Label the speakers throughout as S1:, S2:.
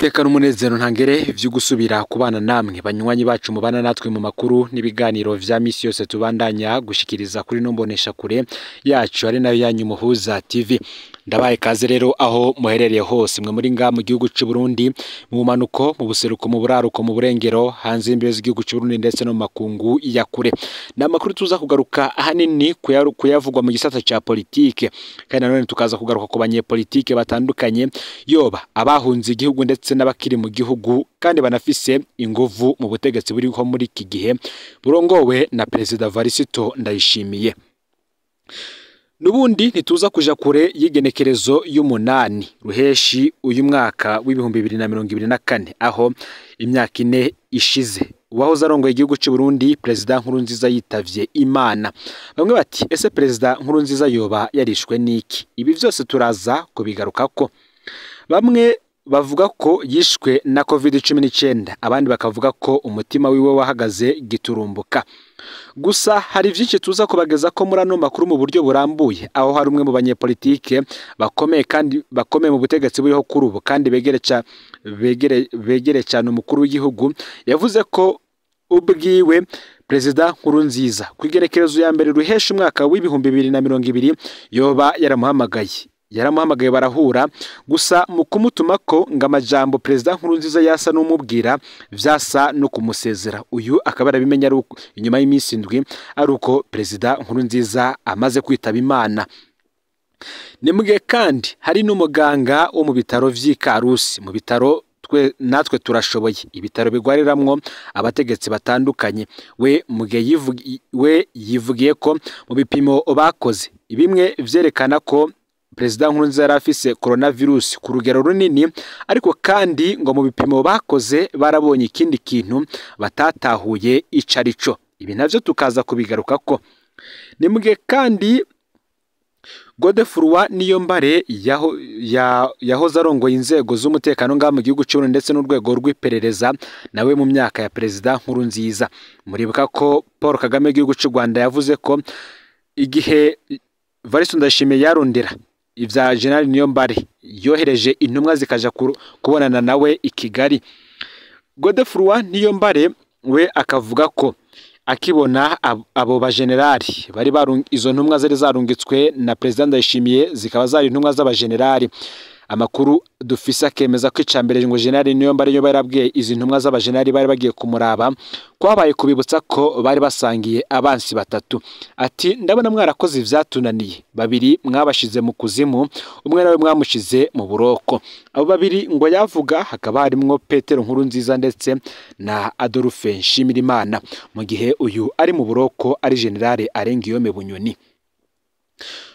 S1: Niteka n'umunezero ntangere vyo gusubira kubana namwe banywanyi bacu mubana natwe mu makuru n'ibiganiro vya misi yose tubandanya gushikiriza kuri nombonesha kure yacu ari nayo yanyu Muhuza TV. Ndabaye kaze rero aho muherereye hose mwe muri nga mu gihugu c'u Burundi, mu manuko, mu buseruko, mu buraruko, mu burengero, hanze y'imbibe z'igihugu c'u Burundi ndetse no mu makungu ya kure. N'amakuru tuza kugaruka ahanini kuyavugwa mu gisata ca politike, kandi nanone tukaza kugaruka ku banyepolitike batandukanye yoba abahunze igihugu ndetse n'abakiri mu gihugu kandi banafise inguvu mu butegetsi buriho muri iki gihe burongowe na Perezida Varisito Ndayishimiye. Nubundi ntituza kuja kure y'igenekerezo y'umunani ruheshi uyu mwaka w'2024, aho imyaka ine ishize uwahoze arongoye igihugu c'u Burundi Perezida Nkurunziza yitavye Imana. Bamwe bati ese Perezida Nkurunziza yoba yarishwe niki? Ibi vyose turaza kubigarukako. Bamwe bavuga ko yishwe na COVID-19, abandi bakavuga ko umutima wiwe wahagaze giturumbuka. Gusa hari vyinshi tuza kubageza ko muri ano makuru mu buryo burambuye, aho hari umwe mu banyepolitike bakomeye kandi bakomeye mu butegetsi buriho kuri ubu kandi begere cyane umukuru w'igihugu, yavuze ko ubwiwe Perezida Nkurunziza ku igerekerezo ya mbere ruhesha umwaka w'2020 yoba yaramuhamagaye barahura, gusa mu kumutuma ko ngo amajambo Perezida Nkurunziza yasa n'umubwira vyasa no kumusezera. Uyu akaba arabimenya ari inyuma y'iminsi indwi ari uko Perezida Nkurunziza amaze kwitaba Imana. Nimugihe kandi hari n'umuganga wo mu bitaro vy'i Karusi, mu bitaro twe natwe turashoboye, ibitaro bigwariramwo abategetsi batandukanye, we mugihe we yivugiye ko mu bipimo bakoze bimwe vyerekana ko Perezida Nkurunziza yari afise coronavirus ku rugero runini, ariko kandi ngo mu bipimo bakoze barabonye ikindi kintu batatahuye icarico. Ibi navyo tukaza kubigarukako. Nimugihe kandi Godefroid Niyombare yahoze arongoye inzego z'umutekano ngaha mu gihugu c'u Burundi ndetse n'urwego rw'iperereza nawe mu myaka ya Perezida Nkurunziza. Muribuka ko Paul Kagame w'igihugu c'u Rwanda yavuze ko igihe Varisito Ndayishimiye yarondera ivya General Niyombare yohereje intumwa zikaja kubonana nawe i Kigali. Godefroid Niyombare we akavuga ko akibona abo bagenerali bari izo ntumwa zari zarungitswe na Perezida Ndayishimiye zikaba zari intumwa z'abagenerali. Amakuru dufise akemeza ko icambere ngo General Niyombare yo barabwiye izi ntumwa z'abagenerali bari bagiye kumuraba kwabaye kubibutsa ko bari basangiye abansi batatu. Ati ndabona mwarakoze ivyatunaniye, babiri mwabashize mu kuzimu, umwe nawe mwamushize mu buroko. Abo babiri ngo yavuga hakaba harimwo Petero Nkurunziza ndetse na Adolphe Nshimirimana, mu gihe uyu ari mu buroko ari General Arengiyome Bunyoni.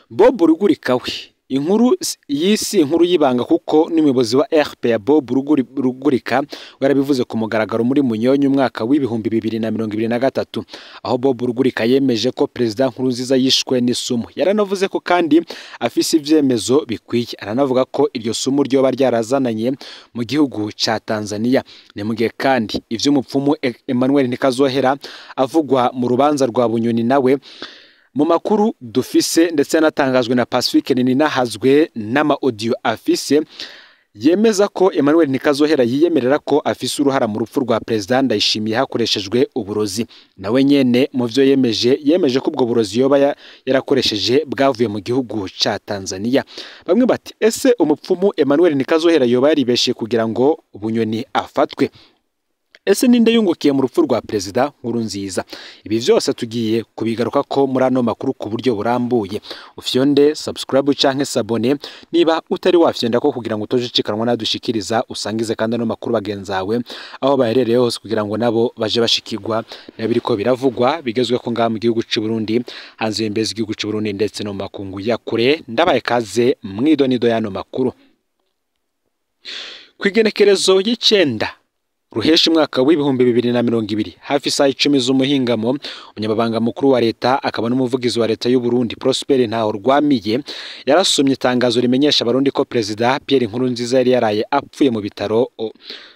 S1: Bob Rugurika we inkuru y'isi inkuru y'ibanga, kuko n'umuyobozi wa RPA Bob Rugurika warabivuze ku mugaragaro muri Munyonyo umwaka w'2023, aho Bob Rugurika yemeje ko Perezida Nkurunziza yishwe n'isumu. Yaranavuze ko kandi afise ivyemezo bikwiye, aranavuga ko iryo sumu ryoba ryarazananye mu gihugu ca Tanzania. Ni mugihe kandi ivy'umupfumu Emmanuel Ntikazohera avugwa mu rubanza rwa Bunyoni nawe mu makuru dufise ndetse yanatangajwe na Pacifique Ninahazwe n'ama audio afise, yemeza ko Emmanuel Ntikazohera yiyemerera ko afise uruhara mu rupfu rwa Perezida Ndayishimiye hakoreshejwe uburozi. Nawe nyene mu vyo yemeje ko ubwo burozi yoba yarakoresheje bwavuye mu gihugu ca Tanzania. Bamwe bati ese umupfumu Emmanuel Ntikazohera yoba yaribeshe kugira ngo Bunyoni afatwe? Ese ninde yungukiye mu rupfu rwa Perezida Nkurunziza? Ibi vyose tugiye kubigaruka ko muri ano makuru ku buryo burambuye. Ufyonde subscribe canke sabone niba utari wafyonda ko kugira ngo utojicikanwa nadushikiriza, usangize kandi ano makuru bagenzawe aho baherereye hose kugira ngo nabo baje bashikirwa nabiriko biravugwa bigezwe ko ngaha mu gihugu c'u Burundi, hanze y'imbibe z'igihugu c'u Burundi ndetse no mu makungu ya kure. Ndabaye kaze mwidonido y'ano makuru. Kwigenekerezo y'icenda ruhesha umwaka w'2020 hafi isaha 10 z'umuhingamo, umunyamabanga mukuru wa leta akaba n'umuvugizi wa leta y'u Burundi Prosper Ntahorwamiye yarasomye itangazo rimenyesha abarundi ko Perezida Pierre Nkurunziza yari yaraye apfuye mu bitaro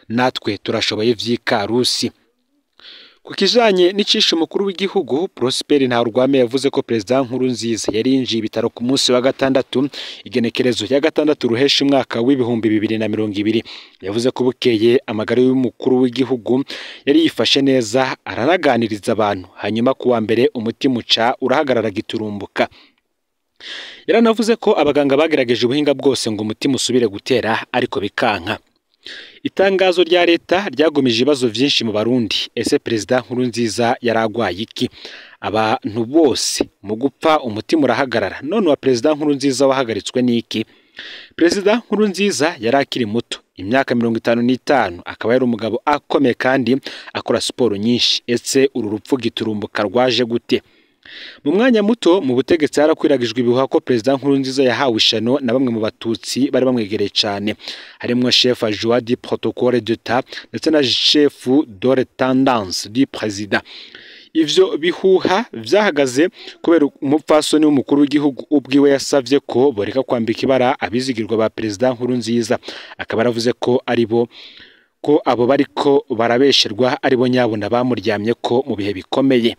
S1: natwe turashoboye vy'i Karusi. Ku kijanye n'icishe umukuru w'igihugu, Prosper Ntarwame yavuze ko Perezida Nkurunziza yari yinjiye ibitaro ku munsi wa gatandatu, igenekerezo ya gatandatu ruhesha umwaka w'2020. Yavuze ko bukeye amagara y'umukuru w'igihugu yari yifashe neza, aranaganiriza abantu, hanyuma ku wa mbere umutima uca urahagarara giturumbuka. Yaranavuze ko abaganga bagerageje ubuhinga bwose ngo umutima usubire gutera, ariko bikanka. Itangazo rya leta ryagumije ibibazo vyinshi mu Barundi. Ese Perezida Nkurunziza yaragwaye iki? Abantu bose mu gupfa umutima urahagarara, none wa Perezida Nkurunziza wahagaritswe n'iki? Perezida Nkurunziza yari akiri muto, imyaka 55, akaba yari umugabo akomeye kandi akora siporo nyinshi. Ese uru rupfu giturumbuka rwaje gute? Mu mwanya muto mu butegetsi harakwiragijwe ibihuha ko Perezida Nkurunziza yahawe ishano na bamwe mu Batutsi bari bamwegereye cyane, harimwo chef adjoint du protocole d'État ndetse na chef de tendance du président. Ivyo bihuha vyahagaze kubera umupfasoni w'umukuru w'igihugu ubwiwe yasavye ko boreka kwambika ibara abizigirwa ba Perezida Nkurunziza, akaba yaravuze ko aribo ko abo bariko barabesherwa aribo nyabona bamuryamye ko mu bihe bikomeye.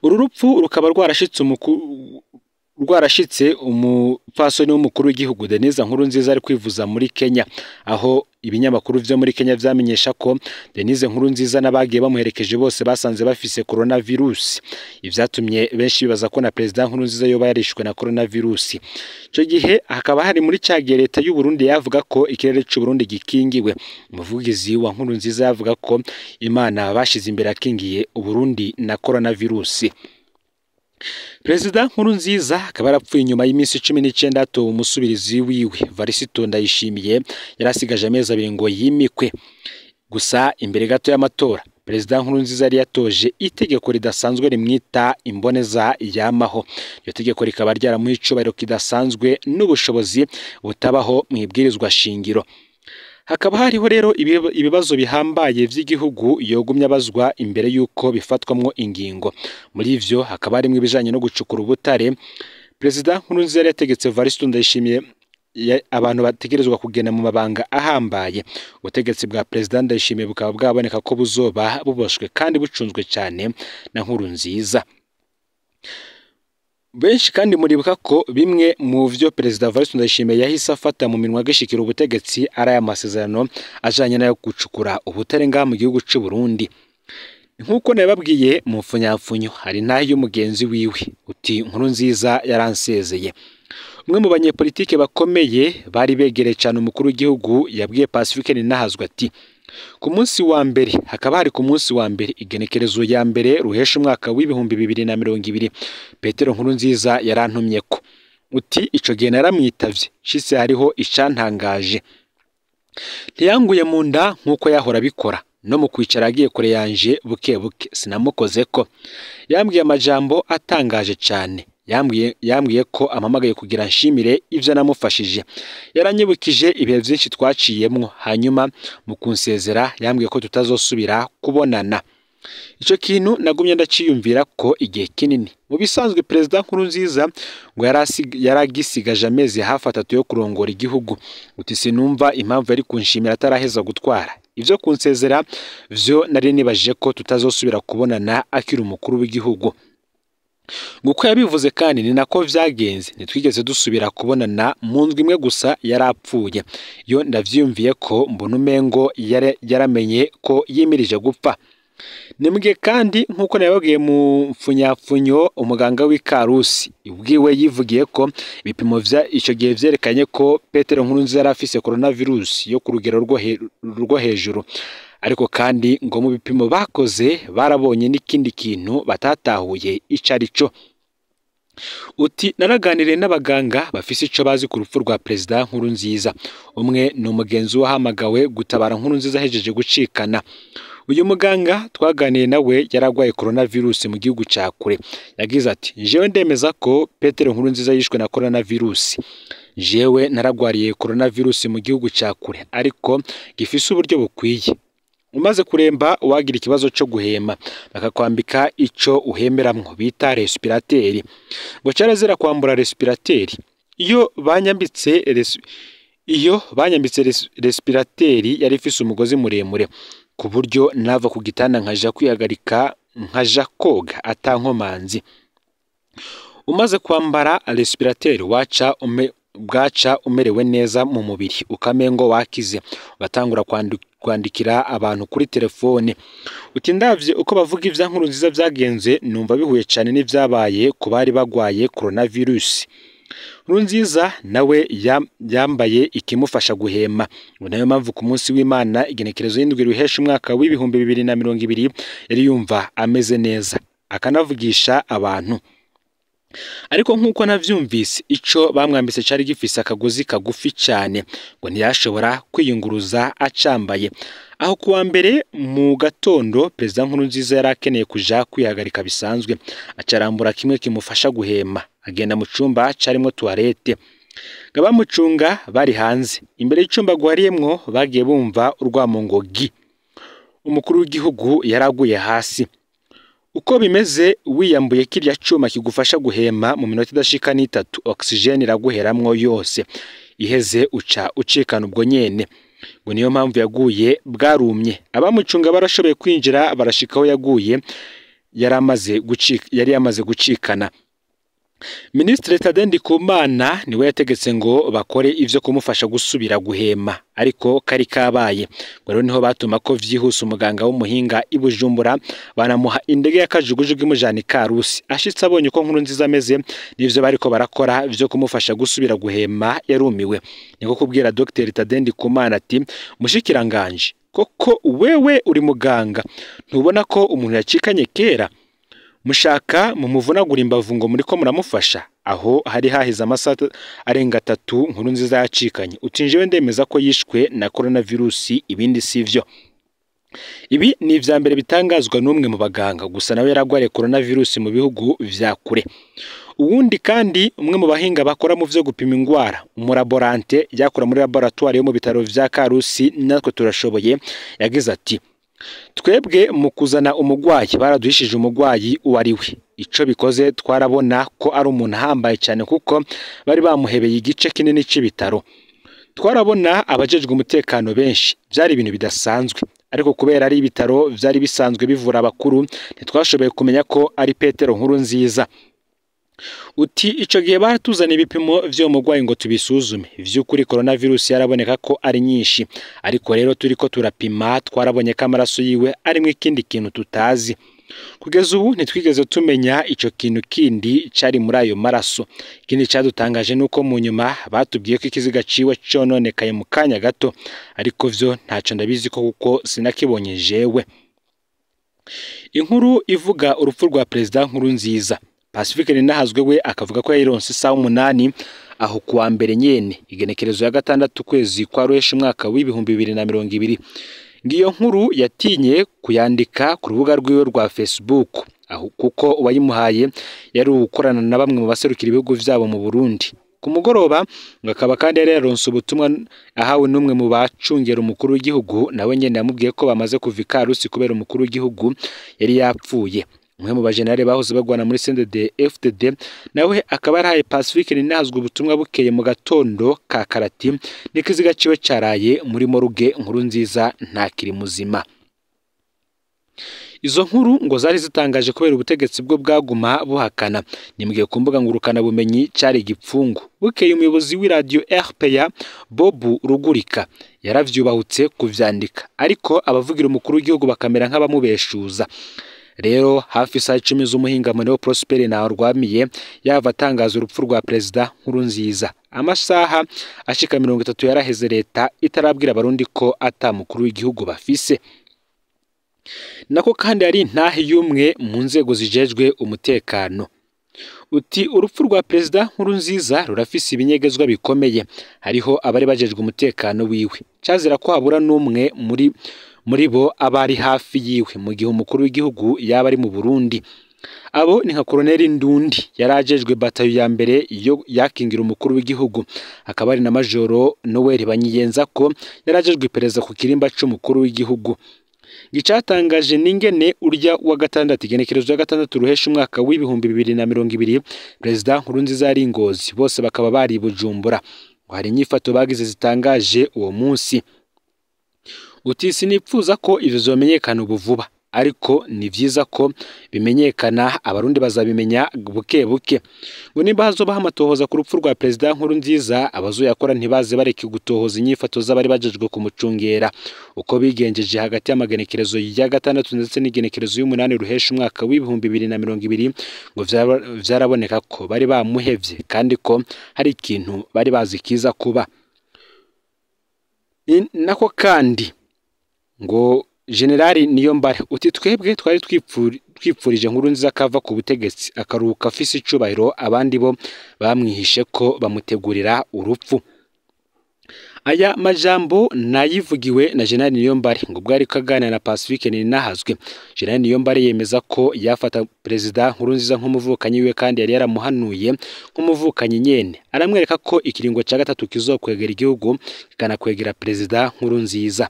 S1: Uru rupfu rukaba rwarashitse umupfasoni w'umukuru w'igihugu Denise Nkurunziza ari kwivuza muri Kenya, aho ibinyamakuru vyo muri Kenya vyamenyesha ko Denise Nkurunziza n'abagiye bamuherekeje bose basanze bafise coronavirus, ivyatumye benshi bibaza ko na Perezida Nkurunziza yoba yarishwe na coronavirus. Ico gihe hakaba hari muri ca gihe leta y'u Burundi yavuga ko ikirere c'u Burundi gikingiwe. Umuvugizi wa Nkurunziza yavuga ko Imana bashize imbere akingiye Uburundi na coronavirus. Perezida Nkurunziza akaba yarapfuye inyuma y'iminsi 19 atowe umusubirizi wiwe Varisito Ndayishimiye, yarasigaje amezi 2 ngo yimikwe. Gusa imbere gato y'amatora, Perezida Nkurunziza yari yatoje itegeko ridasanzwe rimwita imboneza yamaho. Iryo tegeko rikaba ryaramuha icubahiro kidasanzwe n'ubushobozi butabaho mu ibwirizwa shingiro. Hakaba hariho rero ibibazo bihambaye vy'igihugu yogumye abazwa imbere yuko bifatwamwo ingingo. Muri ivyo hakaba harimwo ibijanye no gucukura ubutare. Perezida Nkurunziza yari yategetse Varisito Ndayishimiye abantu bategerezwa kugenda mu mabanga ahambaye. Ubutegetsi bwa Perezida Ndayishimiye bukaba bwaboneka ko buzoba buboshwe kandi bucunzwe cyane na Nkurunziza. Benshi kandi muribuka ko bimwe mu vyo Perezida Varisito Ndayishimiye yahise afata mu minwa agishikira ubutegetsi ari aya masezerano ajanye nayo gucukura ubutare ngaha mu gihugu c'u Burundi. Nkuko nababwiye mu mfunyapfunyo, hari ntayo y'umugenzi wiwe uti Nkurunziza yaransezeye. Umwe mu banyepolitike bakomeye bari begereye cyane umukuru w'igihugu yabwiye Pacifique Ninahazwa ati ku munsi wa mbere, hakaba hari ku munsi wa mbere igenekerezo ya mbere ruhesha umwaka w'2020, Petero Nkurunziza yarantumye ko uti ico gihe naramwitavye shise hariho icantangaje, ntiyanguye mu nda nkuko yahora abikora, no mu kwicara agiye kure yanje buke buke sinamukoze ko. Yambwiye amajambo atangaje cyane, yambwiye ko ampamagaye kugira nshimire ivyo namufashije. Yaranyibukije ibihe vyinshi twaciyemwo, hanyuma mu kunsezera yambwiye ko tutazosubira kubonana. Ico kintu nagumye ndaciyumvira ko igihe kinini. Mu bisanzwe Perezida Nkurunziza ngo yaragisigaje amezi hafi 3 yo kurongora igihugu. Uti sinumva impamvu yari kunshimira ataraheza gutwara. Ivyo kunsezera vyo nari nibajije ko tutazosubira kubonana akiri umukuru w'igihugu. Nguko yabivuze kandi ni nako vyagenze, ntitwigeze dusubira kubonana mu ndwi imwe gusa yarapfuye. Yo ndavyiyumviye ko mbona umengo yaramenye ko yimirije gupfa. Nimbwe kandi nkuko nababwiye mu mfunyapfunyo, umuganga w'Ikarusi ubwiwe yivugiye ko ibipimo vya ico gihe vyerekanye ko Petero Nkurunziza yari afise coronavirus yo ku rugero rwo hejuru, ariko kandi ngo mu bipimo bakoze barabonye n'ikindi kintu batatahuye ico arico. Uti naraganiriye n'abaganga bafise ico bazi ku rupfu rwa Perezida Nkurunziza. Umwe ni umugenzi wahamagawe gutabara Nkurunziza ahejeje gucikana. Uyu muganga twaganiye nawe yaragwaye coronavirus mu gihugu ca kure. Yagize ati jewe ndemeza ko Petero Nkurunziza yishwe na coronavirus. Jewe naragwariye coronavirus mu gihugu ca kure, ariko gifise uburyo bukwiye. Umaze kuremba wagira ikibazo cyo guhema, bakakwambika ico uhemeramwo bita respirateri. Ngo carazira kwambura respirateri. Iyo banyambitse respirateri yari ifise umugozi muremure. ku buryo nava ku gitanda nkaja kwihagarika nkaja koga atankomanzi. Umaze kwambara respirateur waca bwaca umerewe neza mu mubiri ukamengo wakize, ugatangura kwandikira abantu kuri telefone. Uti ndavye uko bavuga ivya Nkurunziza vyagenze numva bihuye cane n'ivyabaye ku bari bagwaye coronavirus. Nkurunziza nawe yambaye ikimufasha guhema, ngo nayo mpamvu ku munsi w'Imana igenekerezo y'indwi ruhesha umwaka w'2020 yari yumva ameze neza akanavugisha abantu. Ariko nk'uko navyumvise ico bamwambitse cari gifise akagozi kagufi cane ngo ntiyashobora kwiyunguruza acambaye. Aho kuwa mbere mu gatondo Perezida Nkurunziza yari akeneye kuja kwihagarika bisanzwe, acarambura kimwe kimufasha guhema, agenda mu cumba carimwo toilette. Abamucunga bari hanze imbere y'icumba gwariyemwo bagiye bumva urwamo ngo gi. Umukuru w'igihugu yaraguye hasi. Uko bimeze wiyambuye kirya cuma kigufasha guhema mu minota idashika n'itatu oxygen iraguheramwo yose, iheze uca ucikana ubwo nyene. Ngo niyo mpamvu yaguye bwarumye. Abamucunga barashoboye kwinjira barashikaho yaguye yari yamaze gucikana. Minisitiri Tade Ndikumana niwe yategetse ngo bakore ivyo kumufasha gusubira guhema, ariko kari kabaye. Ngo rero niho batuma ko vyihuse umuganga w'umuhinga i Bujumbura, banamuha indege y'akajugujugu imujana i Karusi. Ashitse abonye uko Nkurunziza ameze n'ivyo bariko barakora vyo kumufasha gusubira guhema yarumiwe. Niko kubwira Dr Tade Ndikumana ati: "Mushikiranganje, koko wewe uri muganga, ntubona ko umuntu yacikanye kera? Mushaka mumuvunagura imbavu ngo muriko muramufasha?" Aho hari haheze amasaha arenga 3 Nkurunziza yacikanye. Uti njewe ndemeza ko yishwe na coronavirus, ibindi sivyo. Ibi ni ivya mbere bitangazwa n'umwe mu baganga, gusa nawe yaragwariye coronavirus mu bihugu vya kure. Uwundi kandi umwe mu bahinga bakora mu vyo gupima ingwara, umulaborante yakora muri laboratoire yo mu bitaro vya Karusi natwe turashoboye, yagize ati: "Twebwe mu kuzana umugwayi baraduhishije umugwayi uwo ari we. Ico bikoze twarabona ko ari umuntu ahambaye cyane kuko bari bamuhebeye igice kinini c'ibitaro. Twarabona abajejwe umutekano benshi, byari ibintu bidasanzwe. Ariko kubera ari ibitaro vyari bisanzwe bivura abakuru, ntitwashoboye kumenya ko ari Petero Nkurunziza." Uti ico gihe baratuzana ibipimo vyo mugwayi ngo tubisuzume, vy'ukuri coronavirus yaraboneka ko ari nyinshi, ariko rero turiko turapima twarabonye ko amaraso yiwe arimwo ikindi kintu tutazi. Kugeza ubu ntitwigeze tumenya ico kintu kindi cari muri ayo maraso. Ikindi cadutangaje nuko mu nyuma batubwiye ko ikiziga ciwe cononekaye mu kanya gato, ariko vyo ntaco ndabizi ko kuko sinakibonye jewe. Inkuru ivuga urupfu rwa Perezida Nkurunziza. Pacifique Ninahazwe we akavuga ko yayironse isaha 8 aho kuwa mbere nyene igenekerezo ya 6 kwezi kwa ruhesha umwaka w'2020. Ngiyo nkuru yatinye kuyandika ku rubuga rwiwe rwa Facebook, aho kuko uwayimuhaye yari ukorana na bamwe mu baserukira ibihugu vyabo mu Burundi. Ku mugoroba ngo akaba kandi yari yaronse ubutumwa ahawe n'umwe mu bacungera umukuru w'igihugu, nawe nyene yamubwiye ko bamaze kuva i Karusi kubera umukuru w'igihugu yari yapfuye. Umwe mu bajenali bahoze bagwana muri CNDD FDD nawe akaba yarahaye Pacifique Ninahazwe ubutumwa bukeye mu gatondo ka karati n'ikiziga ciwe caraye muri moruge Nkurunziza ntakiri muzima. Izo nkuru ngo zari zitangaje kubera ubutegetsi bwo bwaguma buhakana. Nimbwiye ku mbuga ngurukana bumenyi cari igipfungu. Bukeye umuyobozi w'iradio RPA Bob Rugurika yaravyubahutse kuvyandika, ariko abavugira umukuru w'igihugu bakamera nk'abamubeshuza. Rero hafi saa 10 z'umuhingamo niho Prosper Ntahorwamiye yava atangaza urupfu rwa Perezida Nkurunziza. Amasaha ashika 30 yaraheze leta itarabwira abarundi ko ata mukuru w'igihugu bafise. Nako kandi ari intahe y'umwe mu nzego zijejwe umutekano. Uti urupfu rwa Perezida Nkurunziza rurafise ibinyegezwa bikomeye, hariho abari bajejwe umutekano wiwe. Cazira ko habura n'umwe muri bo abari hafi yiwe mu gihe umukuru w'igihugu yaba ari mu Burundi. Abo ni nka Colonel Ndundi yarajejwe batayo ya mbere yo yakingira umukuru w'igihugu, akaba ari na Majoro Noel Banyiyenza ko yarajejwe iperereza ku kirimba c'umukuru w'igihugu. Gicatangaje ningene urya wa gatandatu igenekerezo ya 6 ruhesha umwaka w'2020 Perezida Nkurunziza yari Ngozi, bose bakaba bari Bujumbura. Ngo hari inyifato bagize zitangaje uwo munsi. Uti sinipfuza ko ivyo vyomenyekana ubu vuba, ariko ni vyiza ko bimenyekana, abarundi bazabimenya buke buke. Ngo nimba hazobaho amatohoza ku rupfu rwa Perezida Nkurunziza, abazoyakora ntibaze bareke gutohoza inyifato z'abari bajejwe kumucungera uko bigenjeje hagati y'amagenekerezo ya 6 ndetse n'igenekerezo y'umunani ruhesha umwaka w'2020, ngo vyaraboneka ko bari bamuhevye kandi ko hari ikintu bari bazi kiza kuba. Nako kandi ngo Generali Niyombare uti twebwe twari twipfurije Nkurunziza akava ku butegetsi akaruhuka afise icubahiro, abandi bo bamwihishe ko bamutegurira urupfu. Aya majambo nayivugiwe na Generali Niyombare ngo bwari kaganira na Pacifique Ninahazwe. Generali Niyombare yemeza ko yafata Perezida Nkurunziza nk'umuvukanyi wiwe kandi yari yaramuhanuye nk'umuvukanyi nyene, aramwereka ko ikiringo ca 3 kizokwegera igihugu kikanakwegera Perezida Nkurunziza.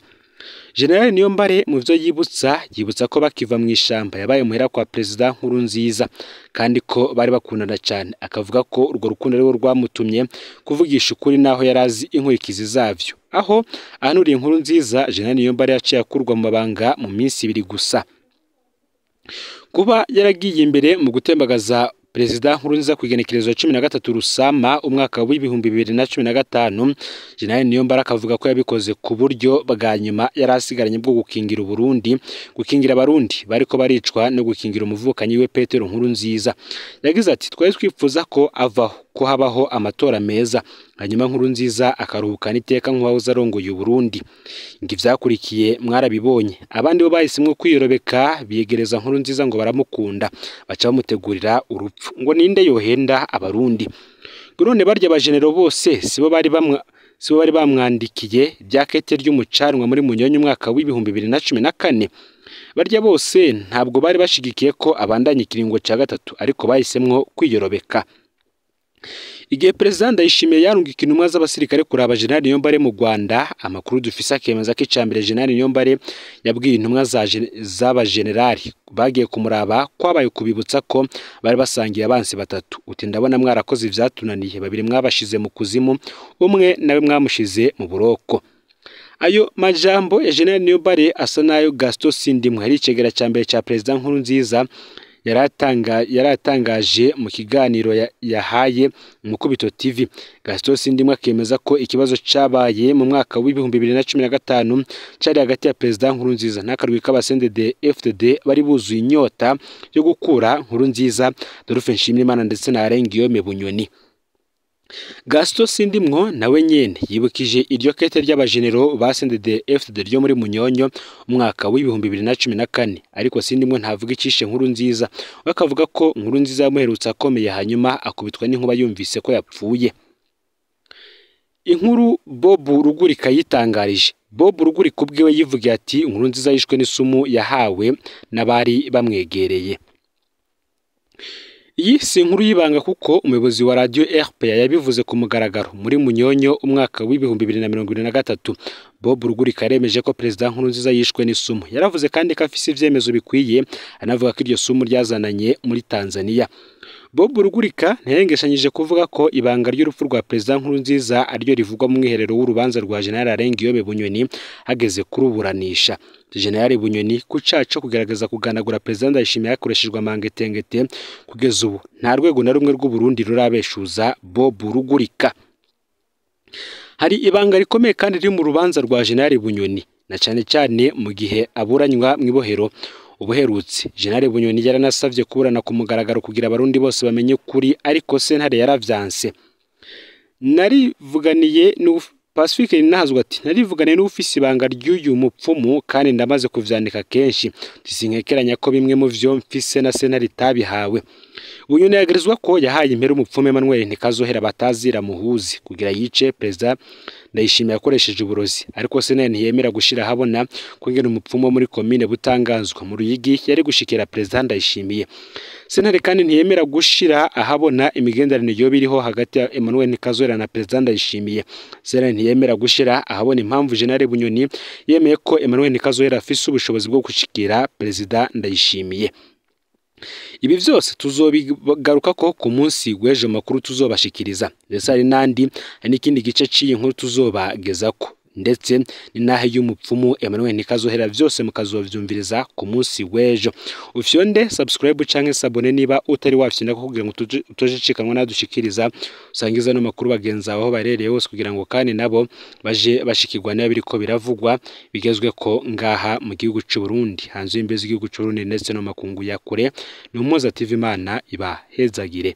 S1: Generali Niyombare mu vyo yibutsa ko bakiva mu ishamba yabaye muhera kwa Perezida Nkurunziza kandi ko bari bakundana cyane, akavuga ko urwo rukundo ari rwamutumye kuvugisha ukuri naho yarazi inkurikizi zavyo. Aho ahanuriye Nkurunziza, Generali Niyombare yaciye akurwa mu mabanga mu minsi 2 gusa. Kuba yaragiye imbere mu gutembagaza Perezida Nkurunziza ku igenekerezo 13 Rusama umwaka w'2015, Generali Niyombare akavuga ko yabikoze ku buryo bwa nyuma yari asigaranye bwo gukingira Uburundi, gukingira abarundi bariko baricwa no gukingira umuvukanyi we Petero Nkurunziza. Yagize ati twari twifuza ko avaho, ko habaho amatora meza, hanyuma Nkurunziza akaruhukana iteka nk'uwahoze arongoye Uburundi. Ngo ivyakurikiye mwarabibonye, abandi bo bahisemwo kwiyorobeka biyegereza Nkurunziza ngo baramukunda, baca bamutegurira urupfu. Ngo ninde yohenda abarundi? None barya abajenero bose sibo bari bamwandikiye ryakete ry'umucanwa muri Munyonyo umwaka w'2014? Barya bose ntabwo bari bashigikiye ko abandanya ikiringo ca 3, ariko bahisemwo kwiyorobeka. Igihe Perezida Ndayishimiye yarungika intumwa z'abasirikare kuraba Generali Niyombare mu Rwanda, amakuru dufise akemeza ko icambere Generali Niyombare yabwiye intumwa z'abajenerali bagiye kumuraba kwabaye kubibutsa ko bari basangiye abansi batatu. Uti ndabona mwarakoze ivyatunaniye, babiri mwabashize mu kuzimu, umwe nawe mwamushize mu buroko. Ayo majambo ya Generali Niyombare asa nayo Gaston Sindimwe ari icegera ca mbere ca Perezida Nkurunziza yaratangaje mu kiganiro yahaye Mukubito TV. Gaston Sindimwe akemeza ko ikibazo cabaye mu mwaka w'2015 cari hagati ya Perezida Nkurunziza n'akarwi k'abasendede FDD bari buzuye inyota yo gukura Nkurunziza, Adolphe Nshimirimana ndetse na Alain Guillaume Bunyoni. Gaston Sindimwo nawe nyene yibukije iryo kete ry'abajenero ba CNDD FDD ryo muri Munyonyo umwaka w'2014, ariko Sindimwo ntavuga icishe Nkurunziza, we akavuga ko Nkurunziza yamuherutse akomeye hanyuma akubitwa n'inkuba yumvise ko yapfuye. Inkuru Bob Rugurika yitangarije. Bob Rugurika ubwiwe yivugiye ati Nkurunziza yishwe n'isumu yahawe n'abari bamwegereye. Iyi si inkuru y'ibanga kuko umuyobozi wa radio RPA yabivuze ku mugaragaro muri Munyonyo umwaka w'2023. Bob Rugurika yaremeje ko Perezida Nkurunziza yishwe n'isumu. Yaravuze kandi ko afise ivyemezo bikwiye, anavuga ko iryo sumu ryazananye muri Tanzania. Bob Rugurika ntiyengeshanyije kuvuga ko ibanga ry'urupfu rwa Perezida Nkurunziza ariryo rivugwa mu mwiherero w'urubanza rwa General Alain Guillaume Bunyoni hageze kuruburanisha. General Bunyoni ku caha co kugerageza kuganagura Perezida Ndayishimiye hakoreshejwe amangetengete, kugeza ubu nta rwego na rumwe rw'u Burundi rurabeshuza Bob Rugurika. Hari ibanga rikomeye kandi riri mu rubanza rwa General Bunyoni, na cane cane mu gihe aburanywa mw'ibohero ubuherutse. General Bunyoni yaranasavye kuburana ku mugaragaro kugira abarundi bose bamenye kuri, ariko sentare yaravyanse. Narivuganiye Pacifique Ninahazwa ati narivuganiye n'ufise ibanga ry'uyu mupfumu kandi ndamaze kuvyandika kenshi, sinkekeranya ko bimwe mu vyo mfise na sentare itabihawe. Bunyoni yagirizwa ko yahaye impera umupfumu Emmanuel Ntikazohera batazira muhuzi kugira yice Perezida Ndayishimiye akoresheje uburozi, ariko sentare ntiyemera gushira habona ko ingene umupfumu muri komine Butanganzwa mu Ruyigi yari gushikira Perezida Ndayishimiye. Sentare kandi ntiyemera gushira ahabona imigenderanire yoba iriho hagati ya Emmanuel Ntikazohera na Perezida Ndayishimiye. Sentare ntiyemera gushira ahabona impamvu General Bunyoni yemeye ko Emmanuel Ntikazohera afise ubushobozi bwo gushikira Perezida Ndayishimiye. Ibi vyose tuzobigaruka ko ku munsi w'ejo makuru tuzobashikiriza, ndetse hari n'andi n'ikindi gice c'iyi nkuru tuzobagezako. ndetse n'intahe y'umupfumu Emmanuel Ntikazohera, vyose mukazovyumviriza ku munsi w'ejo. Ufyonde subscribe canke s'abonner niba utari wafyonda kugira ngo utojicikanwa nadushikiriza, usangiza no makuru bagenzi aho barereye hose kugira ngo kandi nabo baje bashikirwa nayo biriko biravugwa bigezwe ko ngaha mu gihugu c'u Burundi, hanze y'imbibe z'igihugu c'u Burundi ndetse no makungu ya kure. Ni Umuhoza TV, Imana ibahezagire.